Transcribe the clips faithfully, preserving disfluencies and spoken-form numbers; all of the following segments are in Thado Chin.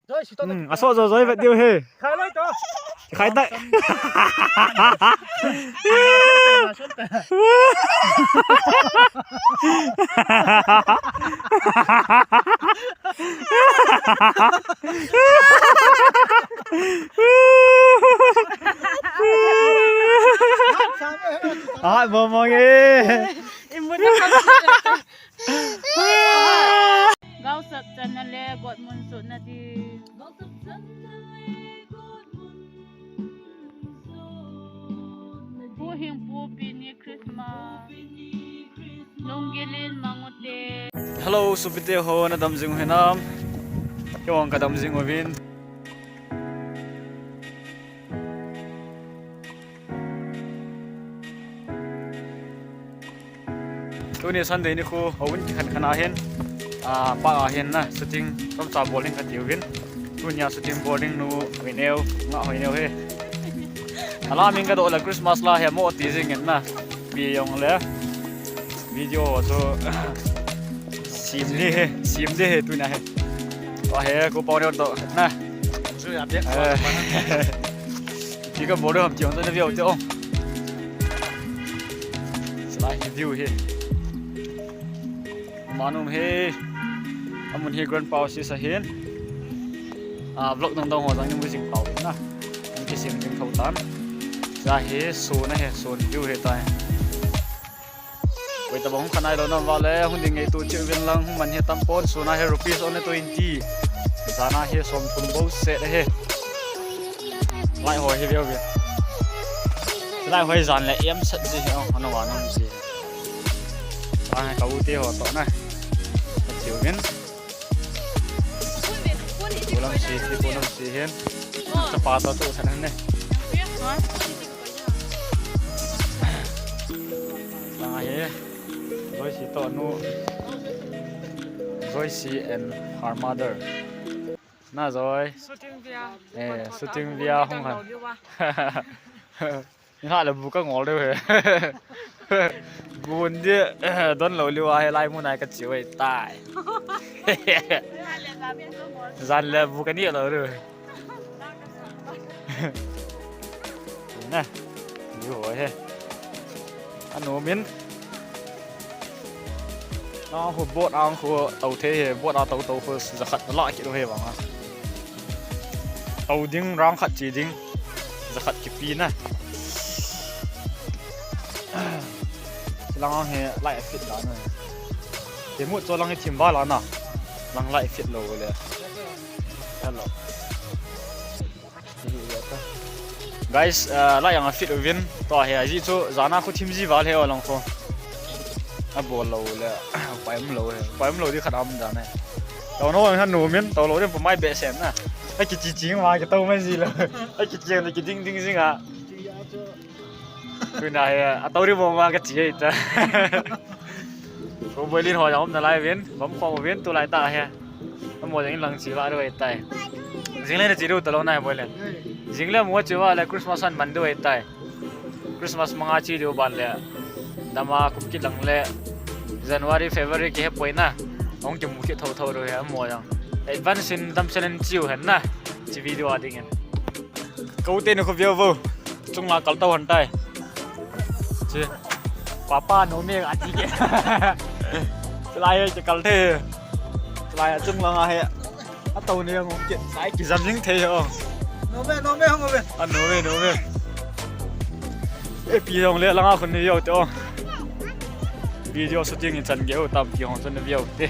Hmm, aso jo joi vet diu he. Khai lai to. Khai ta. Ah, bomong eh. Gausap channel le got mun sut na di. Pu Hingpu pini Christmas. Lunggil in mang ute. Hello, sopite ho, na dam jing u hinam? Kei vang ka dam jing uvin. Tuni Sunday nikho, houin kikhen khen a hin, ah, park a hin na, shooting, chomcha bol ding kati uvin. Tunia shooting bol ding nu, hoi neo, nga hoi neo he. Ala min ka doh le Christmas la he mo ti jing in na. Pi jong le. Video ho chu, sim ni he, sim de he, tunia he. Wa he, ko pau neo doh na. Chu ya bek. Eh. Ti ka bol ham ti hon na view te ong. Chulai hi view hi. Manum hi. Amun hi grandpa sis ahin. Ah, vlog dang dang ho jang ni mu jing pau na. An kisem jing tho tan. Chulai hi sun ahi, sun view hi tai. Koi tabang khanai lo nam vale, hung ding ngei tu chiu vin lang, hung man hi tam pon, suna hi rupees only twenty. Jana hi som thum bou set hi. Lai ho hi view view. Lai ho hi jan le em set ji hi, oh, ano wa nam ji. Lai ka u te ho to na. Chiu vin. Kulam si, kulam si hin. Chapa to tu san ne. Lang ahi, Joyce to nu. Joyce and her mother. Na Joy. Shooting via. Eh, shooting via hung han. Nga le bu ka ngol de he. Bu ndi don lo liu a he lai mu nai ka chiu e tai. Jan le bu ka ni lo de. Na. Ni ho he. Anu min. Ang ho bot ang ho tau the he, bot a tau tau ho jakhat la ki lo he bang a. Tau ding rang khat chi ding. Jakhat kipi na. Lang he lai fit da na. Te mu cho lang thim ba la na. Lang lai fit lo le. Hello. Guys, uh, lai ang a fit uvin. To he, aji chu, jana khu thim ji val he o lang khu. A bol lo le, pai um lo he. Pai um lo di khat am dan he. To no han nu min, to lo di pu mai be sen na. A ki chi chi ma ki to mai ji lo. A ki chi na ki ding ding jing a. Tuna he, a to ri bo ma ka chi he ta. Ko boi lin ho jong na lai vin, bom kho vin, tu lai ta he. Amo jeng lang chi va roi tai. Jing le chi ru ta lo nai boi le. Jing le mo chi va le Christmas an man du tai. Christmas manga chi du ban le. Dama kum ki lang le. January, February ki he poi na. Ong ki mu ki tho tho ru he amo jong. Advance in dam selen chiu hen na. Chi video a ding in. Ko te ni khu view vo. Chung la kal tau han tai. Chi. Papa no me a ti ke. Chulai he kal the. Chulai chung la nga he. A tau ne ngom ke. Sai ki jam jing the ho. No me, no me, no me. A no me, no me. E pi jong le la nga khun ni yo te o. Video shooting in chan ge ho tam ki hong chun ni yo te.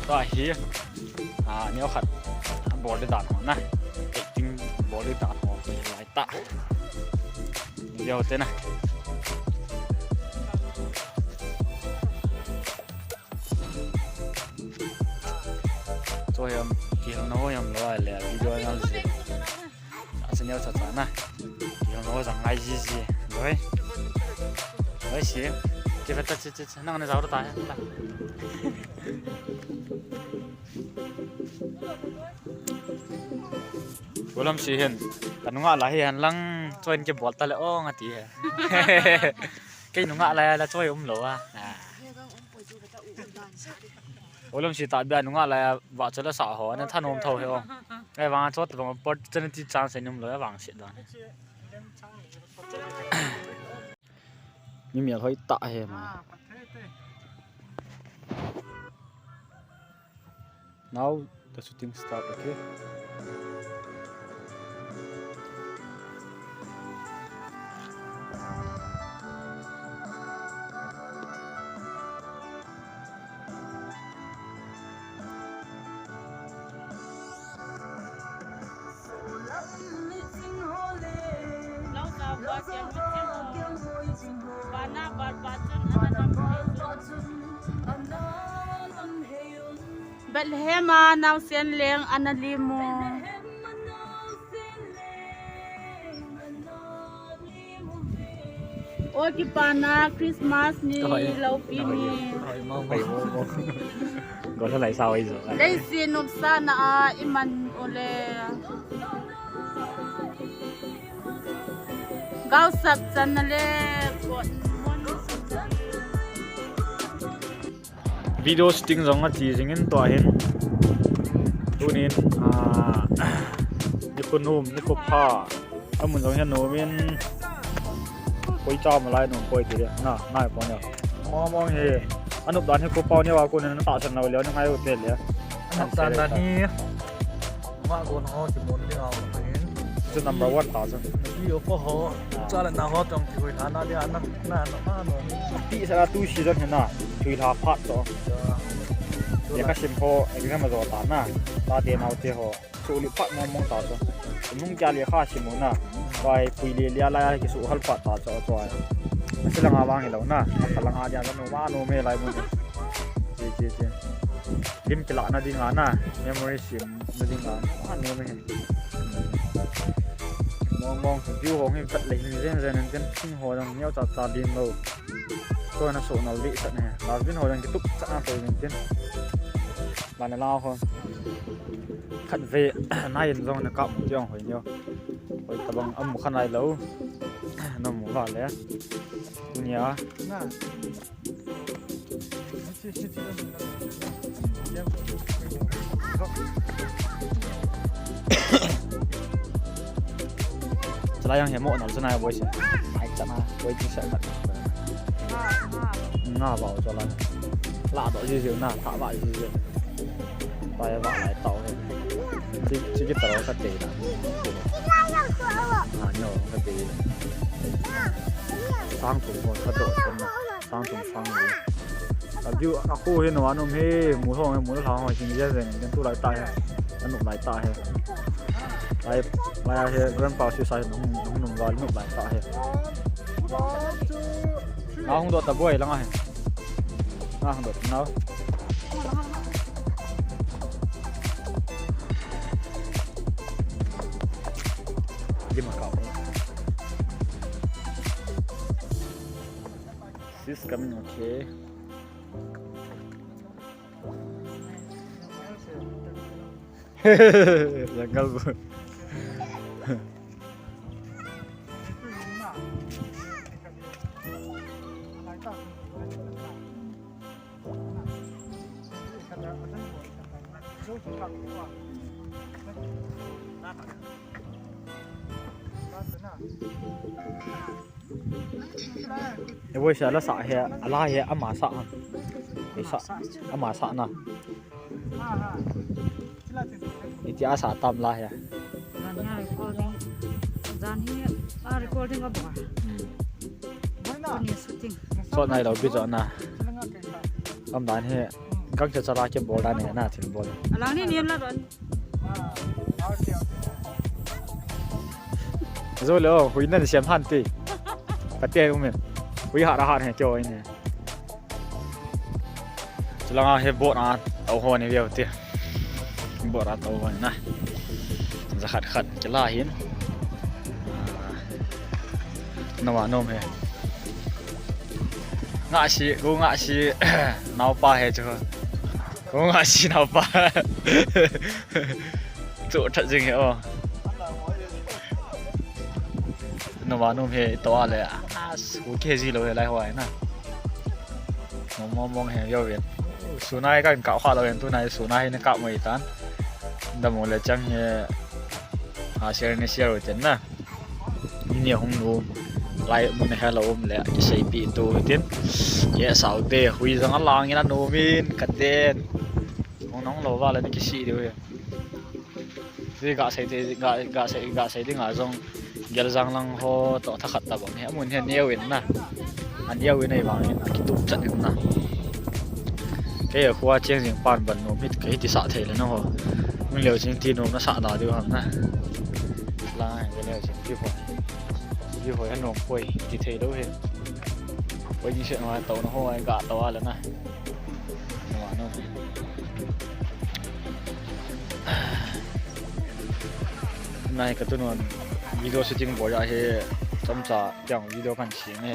Tua hi, ah, neo khat bol di dan ho na. Acting bol di dan ho lai ta. Neo te na. Cho yam, kihilna ho yam lo le, video ngal je. Acha neo cha cha na. Kihilna ho jang ngai ji ji. Loi. Loi si. Kivet ta chi chi chi. Nang ne jao ta he. Kulam si hin. Ka nunga la hi han lang choin ke bol ta le o nga ti he. Kei nungah lai a la choi umlou a. Ah. Olom si ta bia nungah lai a va cho la sa ho, na thanom tho he o. Ai vang cho ta vang opportunity chance ni umlou a vang si don. Mi mi hoi ta he ma. Now the shooting start, okay? Bethlehem a naosen leng ana lim u. O kipana Christmas ni, loupi ni. Gol halai sao ei jo. Leiset nopsahna a iman u le. Gaosap channa le. Video shooting jong ati jingin tua hin. Tunin, ah, nikho nom, nikho pha. Amun jong hin nomin. Koi cha malai nom koi ti le. Na, nai pon ya. Mong mong he. Anop dan hi ko pau ni wa ko na ta san na le, na ngai u te le. Anop dan dan hi. Ma ko no ki mon ni au hin. Chu number one ta chu. Ni o po ho. Cha le na ho tong ki hoi na na le na na na no. Ti sa tu season hi na. Thui la phat to. Ya ka sim ho exam zo ta na. Ta te nau te ho. Su li phat mong mong ta chu. Nung kya le kha sim u na. Pai pui le le la ki su hal phat ta chu chu. Asi langa vang hi lo na. Apa langa dia no ma no me lai mun. Chi chi chi. Lim kila na ding a na. Memory sim. Nading a, ah, nom e. Mong mong, view ho hi vet le hing jen jen in tin, thing ho jong neo cha cha din lo. Ko na so na li sat ne. Dustbin ho jong kitup cha na ko jong tin. Mane la ho. Khat ve, na in jong na kap tiang hoi neo. Hoi tabang am khanai lo. Na mu va le. Nia. Na. Chala yang he mo na chana boy se. Mai chana boy ti sa khat. Nga ba chala. La do ji ji na, tha ba ji ji. Pai va lai tau he. Chi, chi ki taro ka te na. Ah, no, ka te na. Sang tum ho, ka do, ka do. Sang tum sang ni. A view, a khu he no, anum he, mu ho he, mu la ho, jing ye zen, den tu lai ta he. Anum lai ta he. Lai, lai he, grandpa si sai, num, num, num, lai, num lai ta he. Na hung do ta boy, langa he. Na hung do, na. Lima kau. She's coming, okay. Jungle boy. E boy, sa la sa he, ala he, ama sa. E sa, ama sa na. Iti asa tam la he. Jan hi recording. Jan hi a recording a bol. Hmm. Ni shooting. So nai lo bi jo na. Am dan hi. Gang cha cha la ke bol dan he na thil bol. Alang ni niam la don. Zo lo, hui nan siam han ti. Pate umen. Hui ha ra ha he kyo ne. Chulanga he boat a tau ho ni veu ti. Boat a tau ho na. Za khat khat kila hin. Nawa nom he. Nga si, go nga si, nau pa he chu. Go nga si nau pa. Chu that jing he o. Nawa nom he to a le. As, u ke ji lo he lai ho ai na. Mong mong mong he yo ven. Sunai ka in ka kha lo ven, tunai sunai ne ka mo itan. Da mo le chang he. A share ne share ten na. Ni hung nu. Lai mun he lo um le ki sei pi tu tin. Ye sau te hui jang a lang in a nu min ka ten. Hung nong lo va le ni ki si diu he. Zui ga sei te, ga, ga sei, ga sei ding a jong gel jang lang ho to tha khat ta bang he. Amun he neo in na. An neo in ei vang in, a ki tup chat in na. Kei a khua cheng jing pan ban nu mit kei ti sa thei le na ho. Mun leo ching ti nu na sa da diu ham na. Lang he leo ching ti ho. Ti ho he nom poi ti thei lo he. Poi ni se na to na ho ai ga to a le na. Nai ka tunuan video shooting bol a hi chomcha piang video kan si nge.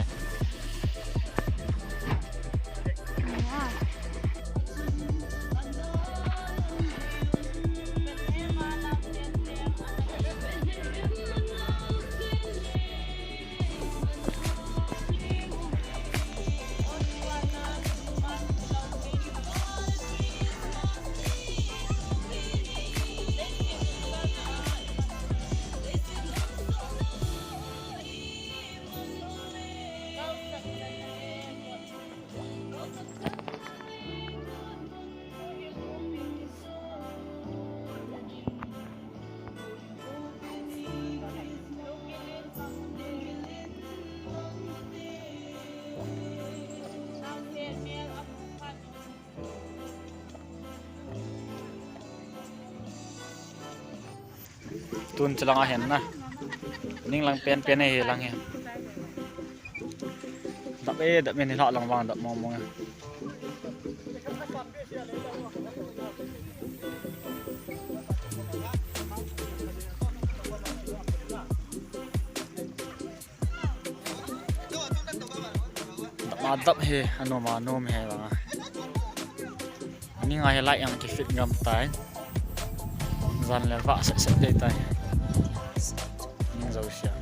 Tun chalang a hen na. Ning lang pen pen hi lang hi. Dap e, dap e, ni hla lang vang dap mong mong e. Dap ma dap hi, anom a nom hi vang a. Ni ngai hi lai ang ki fit ngam tai. Jan le va set set dei tai. Ning zo sia.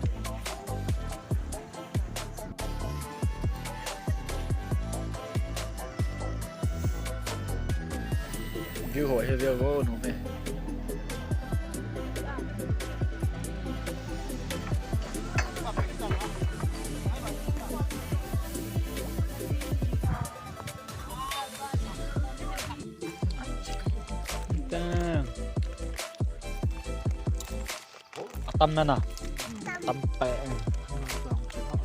View ho hi view ho nu me. Damn. Atam na na. Tam pe.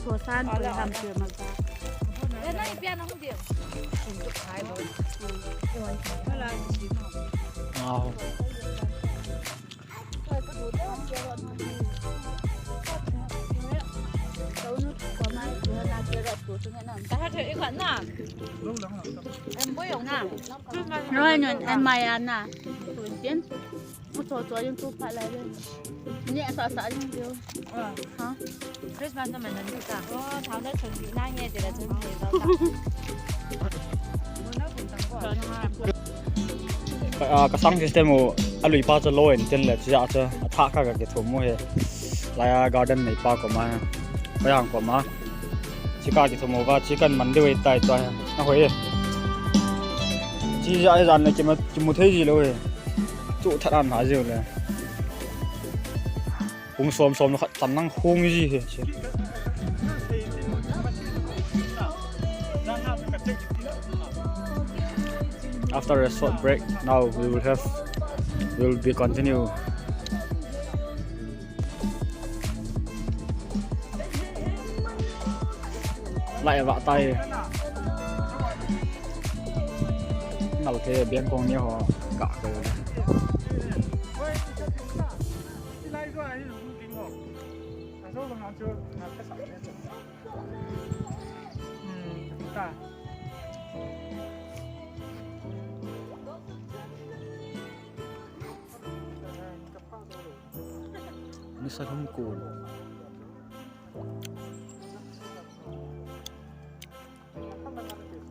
Sosan ko ham siya magka. Wow. Roy nun, eh, Maya na. Tuin tin. Mo to to yung tu pha lai le. Ni sa sa yung diu. Ha? Christmas naman nandito ka. Oh, tao na chun na nge tira chun ke ba ta. Ah, ka sound system u alui pa chu low in tin le chu ja chu atha ka ka kithum u he. Laya garden nei pa ko ma. Ka yang ko ma. Chi ka kithum u va chi kan man de wei tai to. Na hoi. Chi ja jan le ki ma ki mu thei ji lo he. Chu that an ha ji le. Hung som som khat tan nang hung ji he che. After a short break, now we will have, we will be continue. Lai va tai. Nal ke biang kong ni ho ka ke. Ni sa hum ko.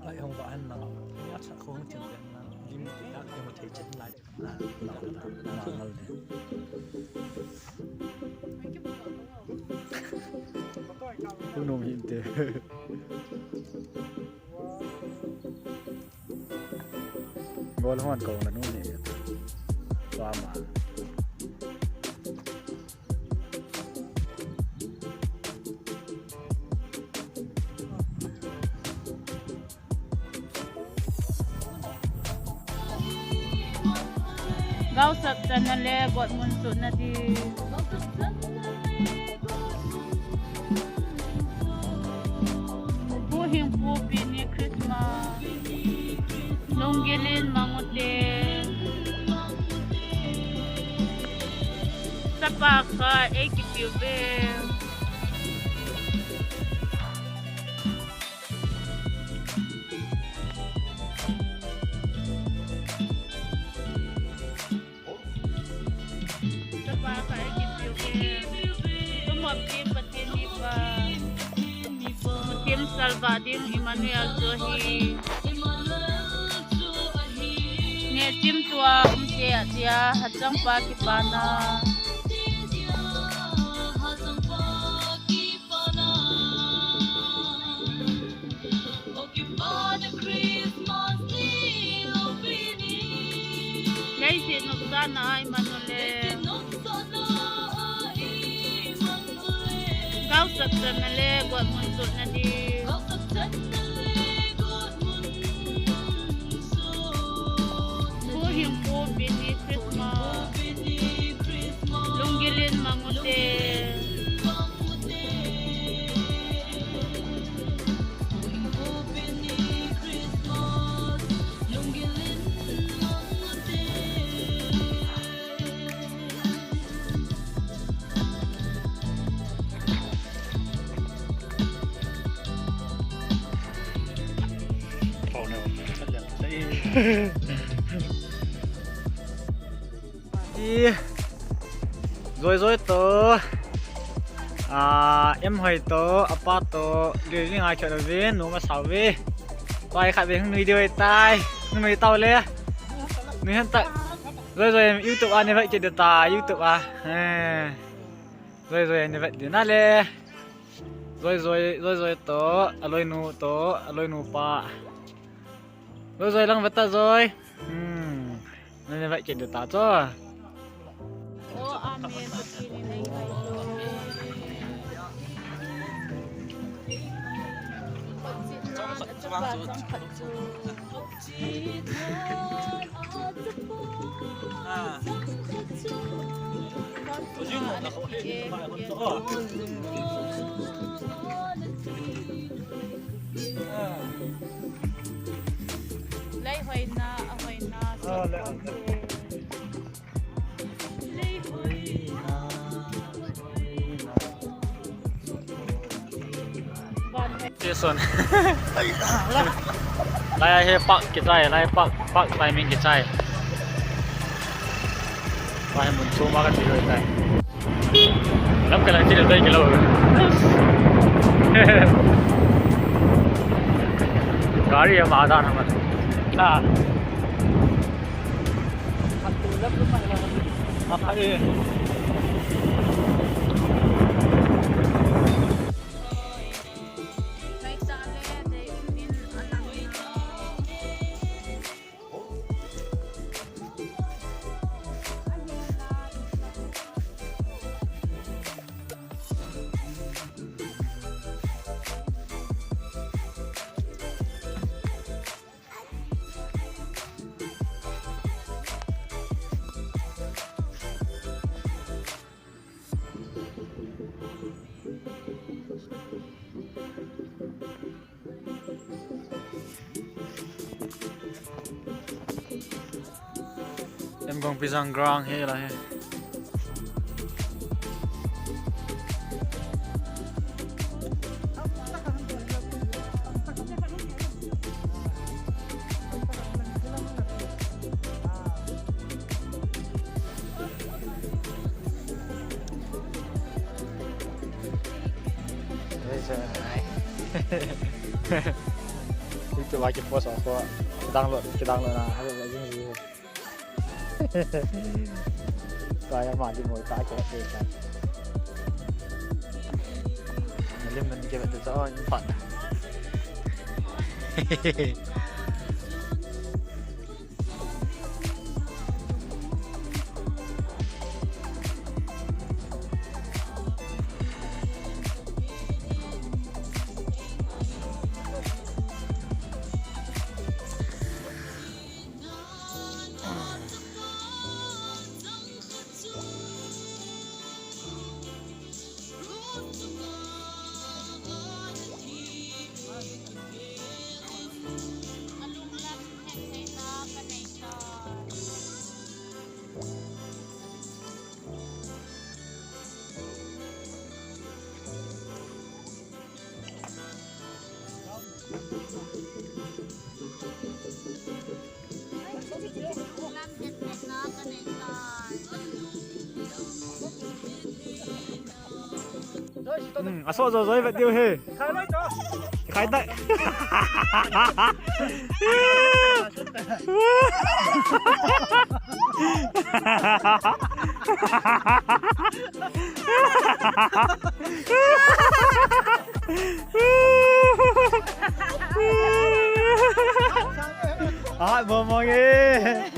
Lai hong va han na. Ni a cha ko hong chen na. Kunum hinte. Gol hon ko na nu ni. Wa ma. Gaosap channa le got mun sutna di. Pu Hingpu pi ni Christmas. Lunggil in mang ute. Chapa khat ei kipe uve. Chapa khat ei kipe uve. Tumop pi Pathen mipa. Muthim salvah ding Emmanuel chu ahi. Nehchim tua umse a tia, hachangpa kipana. Leiset nopsahna a Emmanuel. Gaosap channa le got mun sutna di. Pu Hingpu pi ni Christmas. Lunggil in mang ute. I Joijoi to, a, Emhoi to, apa to, dui dui ngai chot ve, nu ma sao ve. Pai khat ve hung nui dui tai, hung nui tau le. Nui han ta. Joijoi YouTube a ni vet kit ta, YouTube a. Eh. Joijoi ni vet ding na le. Joijoi, Joijoi to, aloinu to, aloinu pa. Joijoi lang vet ta Joi. Hmm. Nani vet kit ta cho. O amen, Pathen in ei ngai lo. Pathen in ei ngai lo. Lei hoina, a hoina. Jason. Lai hi park kichai, lai park, park timing kichai. Lai mun chom a kati loi tai. Lam kalang chi loi kilo. Gari ama dan ama. Na. Em gong pi jang ground hi la hi. Ito ba ki post ako. Download, download na, ayo, ayo, ayo. Kaya mali mo, ta kaya kaya. Nalim man kaya tu sa on pa. Hmm, aso jo jo vet diu he. Khai tai. Ah, bomong eh.